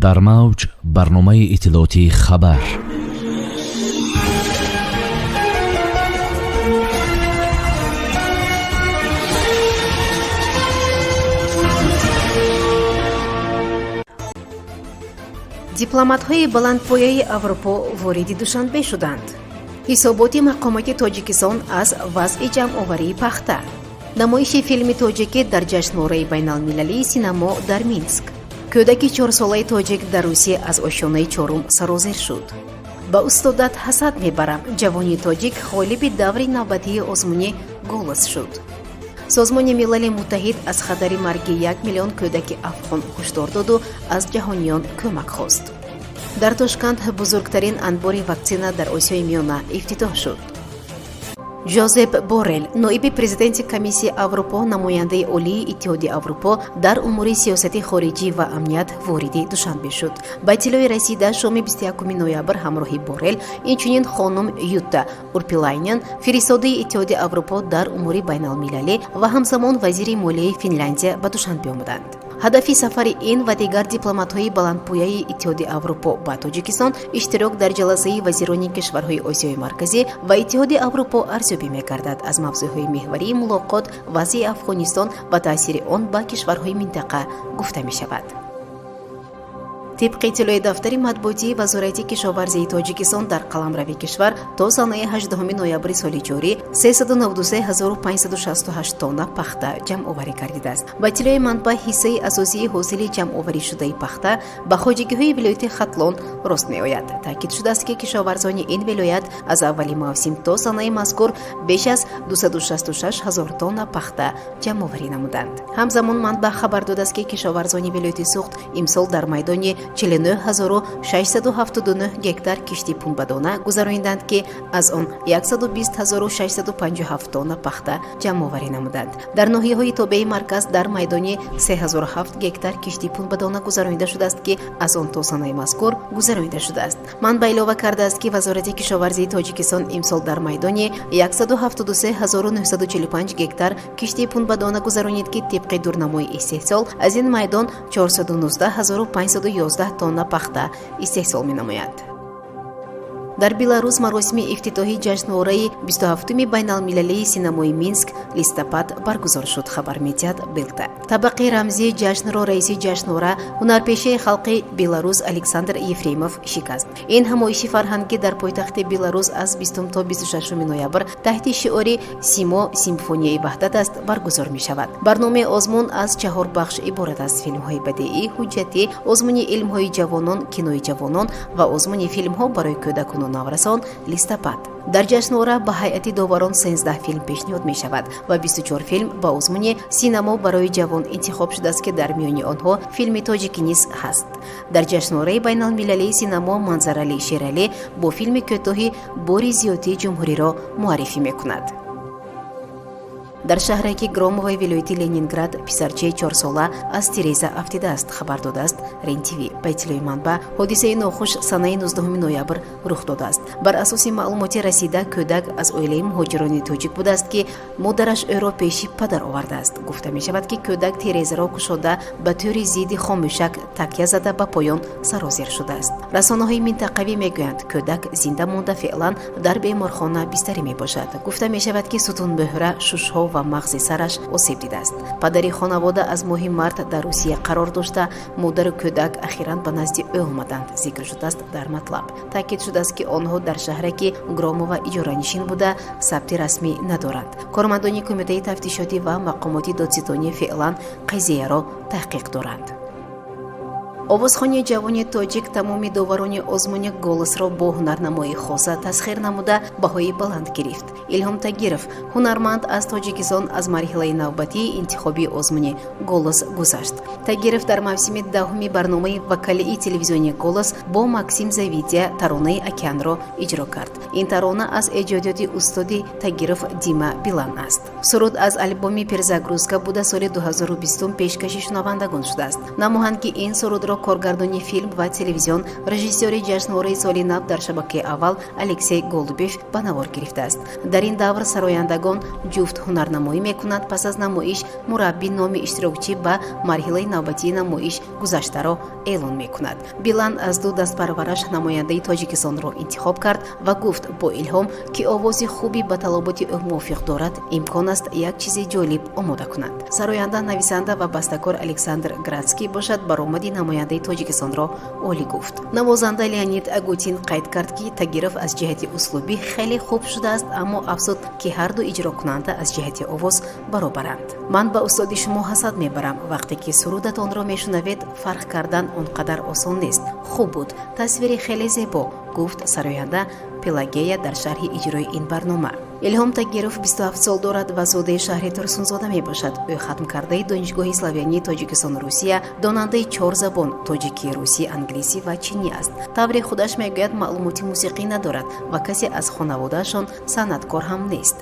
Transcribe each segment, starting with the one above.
Дар мавҷ барномаи иттилоотии «Хабар». Дипломатҳои баландпояи Аврупо вориди Душанбе шуданд. Ҳисоботи мақомоти Тоҷикистон аз вазъи ҷамъоварии пахта. Намоиши филми тоҷикӣ дар ҷашнвораи байналмилалии синамо дар Минск. Кӯдаки чорсолаи тоҷик дар Русия аз ошёнаи чорум сарозер шуд. Ба устодат ҳасад мебарам. Ҷавони тоҷик ғолиби даври навбатии озмуни «Голос» шуд. Созмони Милали Муттаҳид аз хатари марги 1 миллион кӯдаки афғон ҳушдор доду аз ҷаҳониён кӯмак хост. Дар Тошканд бузургтарин анбори ваксина дар Осиёи Миёна ифтитоҳ шуд. Ҷозеп Боррел, ноиби президенти Комиссияи Аврупо, намояндаи олии Иттиҳоди Аврупо дар умури сиёсати хориҷӣ ва амният, вориди Душанбе шуд. Ба иттилои расида, шоми 21 ноябр ҳамроҳи Боррел инчунин хонум Ютта Урпилайнен, фиристодаи Иттиҳоди Аврупо дар умури байналмилалӣ ва ҳамзамон вазири молияи Финляндия, ба Душанбе омаданд. Ҳадафи сафари ин ва дигар дипломатҳои баландпояи Иттиҳоди Аврупо ба Тоҷикистон иштирок дар ҷаласаи вазирони кишварҳои Осиёи Марказӣ ва Иттиҳоди Аврупо арзёбӣ мегардад. Аз мавзӯъҳои меҳварии мулоқот вазъи Афғонистон ва таъсири он ба кишварҳои минтақа гуфта мешавад. Тибқи иттилои дафтари матбуотии Вазорати кишоварзии Тоҷикистон, дар қаламрави кишвар то санаи 18 ноябри соли ҷорӣ 393 568 тонна пахта ҷамъоварӣ гардидааст. Ба иттилои манбаъ, ҳиссаи асосии ҳосили ҷамъоваришудаи пахта ба хоҷагиҳои вилояти Хатлон рост меояд. Таъкид шудааст, ки кишоварзони ин вилоят аз аввали мавсим то санаи мазкур беш аз 266 ҳазор тонна пахта ҷамъоварӣ намуданд. Ҳамзамон манбаъ хабар додааст, ки кишоварзони вилояти Суғд имсол дар майдони 49 679 гектар кишти пунбадона гузарониданд, ки аз он 120 657 тонна пахта ҷамъоварӣ намуданд. Дар ноҳияҳои тобеи марказ дар майдони 3007 гектар кишти пунбадона гузаронида шудааст, ки аз он то санаи мазкур гузаронида шудааст. Манбаъ илова кардааст, ки Вазорати кишоварзии Тоҷикистон имсол дар майдони 173 945 гектар кишти пунбадона гузаронид, ки тибқи дурнамои истеҳсол аз ин майдон 419 511 тонна пахта истеҳсол менамояд. Дар Беларус маросими ифтитоҳи ҷашнвораи 27-уми байналмилалии синамои Минск «Листопад» баргузор шуд, хабар медиҳад Белта. Табақи рамзии ҷашнро раиси ҷашнвора, ҳунарпешаи халқи Беларус Александр Ефремов шикаст. Ин ҳамоиши фарҳангӣ дар пойтахти Беларус аз 20 то 26 ноябр таҳти шиори «Симо симфонияи ваҳдат аст» баргузор мешавад. Барномаи озмун аз чаҳор бахш иборат аст: филмҳои бадеӣ, ҳуҷҷатӣ, озмуни илмҳои ҷавонон, кинои ҷавонон ва озмуни филмҳо барои кӯдакону наврасон «Листопад». Дар ҷашнвора ба ҳайати доварон 13 филм пешниҳод мешавад ва 24 филм ба озмуни синамо барои ҷавон интихоб шудааст, ки дар миёни онҳо филми тоҷикӣ низ ҳаст. Дар ҷашнвораи байналмилалии синамо Манзаралӣ Шералӣ бо филми кӯтоҳи «Бори зиёдии» ҷумҳуриро муаррифӣ мекунад. Дар шаҳраки Громовои вилояти Ленинград писарчаи чорсола аз тиреза афтидааст, хабар додааст РЕН ТВ. Ба иттилои манбаъ, ҳодисаи нохуш санаи 19 ноябр рух додааст. Бар асоси маълумоти расида, кӯдак аз оилаи муҳоҷирони тоҷик будааст, ки модараш ӯро пеши падар овардааст. Гуфта мешавад, ки кӯдак тирезаро кушода, ба тӯри зидди хомӯшак такя зада, ба поён сарозер шудааст. Расонаҳои минтақавӣ мегӯянд, кӯдак зинда монда, феълан дар беморхона бистарӣ мебошад. Гуфта мешавад, ки сутунмӯҳра, шушҳо ва мағзи сараш осеб дидааст. Падари хонавода аз моҳи март дар Русия қарор дошта, модару кӯдак ахиран ба назди ӯ омаданд, зикр шудааст дар матлаб. Таъкид шудааст, ки онҳо дар шаҳраки Громова иҷоранишин буда, сабти расмӣ надоранд. Кормандони Кумитаи тафтишотӣ ва мақомоти додситонӣ феълан қазияро таҳқиқ доранд. Овозхони ҷавони тоҷик тамоми доварони озмуни «Голосро» бо ҳунарнамоии хоса тасхир намуда, баҳои баланд гирифт. Илҳом Тагиров, ҳунарманд аз Тоҷикистон, аз марҳилаи навбатии интихобии озмуни «Голос» гузашт. Тагиров дар мавсими даҳуми барномаи вокалии телевизиони «Голос» бо Максим Завидия таронаи «Океанро» иҷро кард. Ин тарона аз эҷодиёти устоди Тагиров Дима Билан аст. Суруд аз альбоми «Перезагрузка» буда, соли 2020 пешкаши шунавандагон шудааст. Намоҳанги ин сурудро Намоишро коргардони филм ва телевизион, режиссёри ҷашнвораи соли нав дар шабакаи аввал Алексей Голубев ба навор гирифтааст. Дар ин давр сарояндагон ҷуфт ҳунарнамоӣ мекунанд. Пас аз намоиш мураббӣ номи иштирокчӣ ба марҳилаи навбатии намоиш гузаштаро эълон мекунад. Билан аз ду дастпарвараш намояндаи Тоҷикистонро интихоб кард ва гуфт, бо Илҳом, ки овози хуби ба талаботи ӯ мувофиқ дорад, имкон аст як чизи ҷолиб омода кунад. Сароянда, нависанда ва бастакор Александр Градский бошад, баромади намояндаи Тоҷикистонро олӣ гуфт. Навозанда Леонид Агутин қайд кард, ки Тагиров аз ҷиҳати услубӣ хеле хуб шудааст, аммо афзуд, ки ҳарду иҷрокунанда аз ҷиҳати овоз баробаранд. «Ман ба устоди шумо ҳасад мебарам. Вақте ки сурудатонро мешунавед, фарқ кардан он қадар осон нест. Хуб буд, тасвири хеле зебо», гуфт сароянда Пелагея дар шарҳи иҷрои ин барнома. Илҳом Тагиров 27 сол дорад ва зодаи шаҳри Турсунзода мебошад. Ӯ хатмкардаи Донишгоҳи славянии Тоҷикистону Русия, донандаи чор забон: тоҷикӣ, русӣ, англисӣ ва чинӣ аст. Тавре худаш мегӯяд, маълумоти мусиқӣ надорад ва касе аз хонаводаашон санъаткор ҳам нест.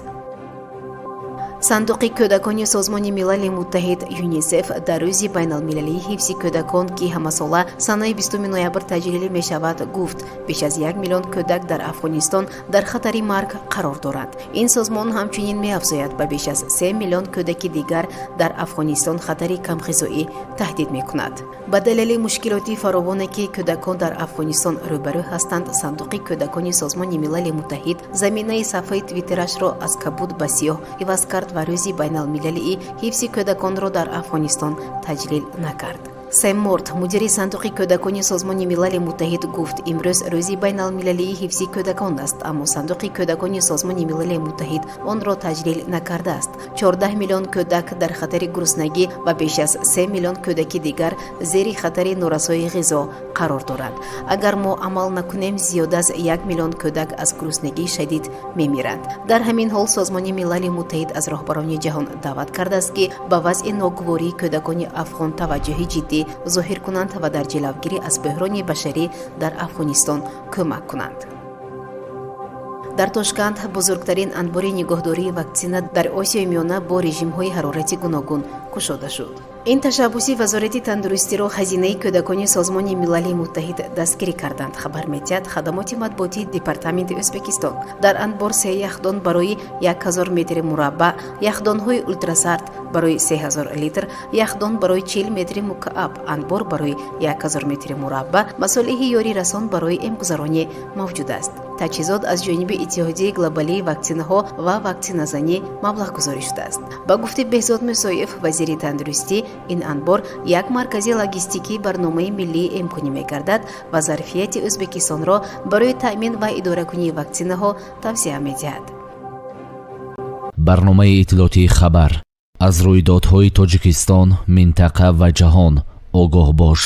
Сандуқи кӯдакони Созмони Милали Муттаҳид ЮНИСЕФ дар Рӯзи байналмилалии ҳифзи кӯдакон, ки ҳамасола санаи 20 ноябр таҷлил мешавад, гуфт, беш аз 1 миллион кӯдак дар Афғонистон дар хатари марг қарор доранд. Ин созмон ҳамчунин меафзояд, ба беш аз 3 миллион кӯдаки дигар дар Афғонистон хатари камғизоӣ таҳдид мекунад. Ба далели мушкилоти фаровоне, ки кӯдакон дар Афғонистон рӯбарӯ ҳастанд, Сандуқи кӯдакони Созмони Милали Муттаҳид заминаи сафҳаи Твиттерашро аз кабуд ба сиёҳ иваз кард ва Рӯзи байналмилалии ҳифзи кӯдаконро дар Афғонистон таҷлил накард. Сэм Морт, мудири Сандуқи кӯдакони Созмони Милали Муттаҳид, гуфт, имрӯз Рӯзи байналмилалии ҳифзи кӯдакон аст, аммо Сандуқи кӯдакони Созмони Милали Муттаҳид онро таҷлил накардааст. 14 миллион кӯдак дар хатари гуруснагӣ ва беш аз 3 миллион кӯдаки дигар зери хатари норасоии ғизо қарор доранд. Агар мо амал накунем, зиёд аз 1 миллион кӯдак аз гуруснагии шадид мемиранд. Дар ҳамин ҳол Созмони Милали Муттаҳид аз роҳбарони ҷаҳон даъват кардааст, ки ба вазъи ногувории кӯдакони афғон таваҷҷӯҳи ҷиддӣ зоҳир кунанд ва дар ҷилавгирӣ аз бӯҳрони башарӣ дар Афғонистон кӯмак кунанд. Дар Тошканд бузургтарин анбори нигоҳдории ваксина дар Осиёи Миёна бо режимҳои ҳарорати гуногун кушода шуд. Ин ташаббуси Вазорати тандурустиро Хазинаи кӯдакони Созмони Милали Муттаҳид дастгирӣ карданд, хабар медиҳад хадамоти матбуотии департаменти Ӯзбекистон. Дар анбор се яхдон барои 1000 метри мураббаъ, яхдонҳои ултрасард барои 3000 литр, яхдон барои 40 метри мукааб, анбор барои 1000 метри мураббаъ, масолеҳи ёрирасон барои эмгузаронӣ мавҷуд аст. Таҷҳизот аз ҷониби Иттиҳодияи глобалии ваксинаҳо ва ваксиназанӣ маблағгузорӣ шудааст. Ба гуфти Беҳзод Мусоев, вазири тандурустӣ, ин анбор як маркази логистикии барномаи миллии эмкунӣ мегардад ва зарфияти Ӯзбекистонро барои таъмин ва идоракунии ваксинаҳо тавсеа медиҳад. Барномаи иттилоотии «Хабар». Аз рӯйдодҳои Тоҷикистон, минтақа ва ҷаҳон огоҳ бош.